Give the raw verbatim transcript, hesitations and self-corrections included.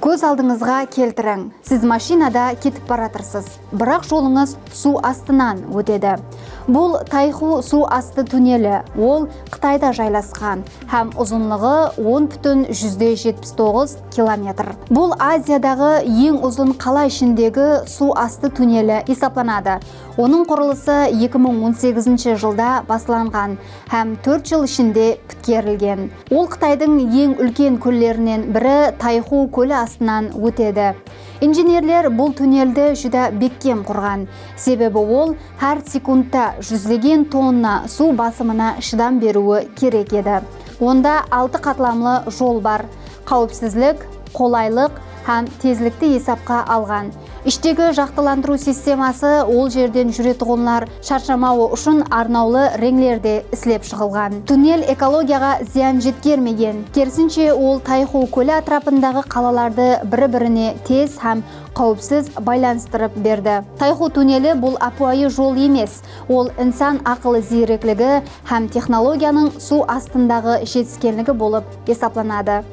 Kóz aldıńızǵa keltiriń, siz mashinada ketip baratırsız, biraq jolıńız suw astınan ótedi. Bul Tayxu suw astı tunneli, ol Qıtayda jaylasqan hám uzınlıǵı on pútin júzde jetpis toǵız kilometr. Bul Aziyadaǵı eń uzın qala ishindegi suw astı tunneli esaplanadı. Onıń qurılısı eki mıń on segizinshi jılda baslanǵan hám tórt jıl ishinde pitkerilgen. Ol Qıtaydıń eń úlken kóllerinen biri Tayxu kóli astınan ótedi. Injenerler bul tunneldi júdá bekkem qurǵan, sebebi ol hár sekundta júzlegen tonna suw basımına shıdam beriwi kerek edi. Onda altı qatlamlı jol bar. Qáwipsizlik, qolaylıq hám tezlikti esapqa alǵan. Ishtegi jaqtılandırıw sisteması ol jerden júretuǵınlar sharshamawı ushın arnawlı reńlerde islep shıǵılǵan. Tunnel ekologiyaǵa zıyan jetkermegen, kerisinshe, ol Tayxu kóli átirapındaǵı qalalardı bir-birine tez hám qáwipsiz baylanıstırıp berdi. Tayxu tunneli bul ápiwayı jol emes, ol insan aqılı ziyrekligi hám texnologiyanıń suw astındaǵı jetiskenligi bolıp esaplanadı.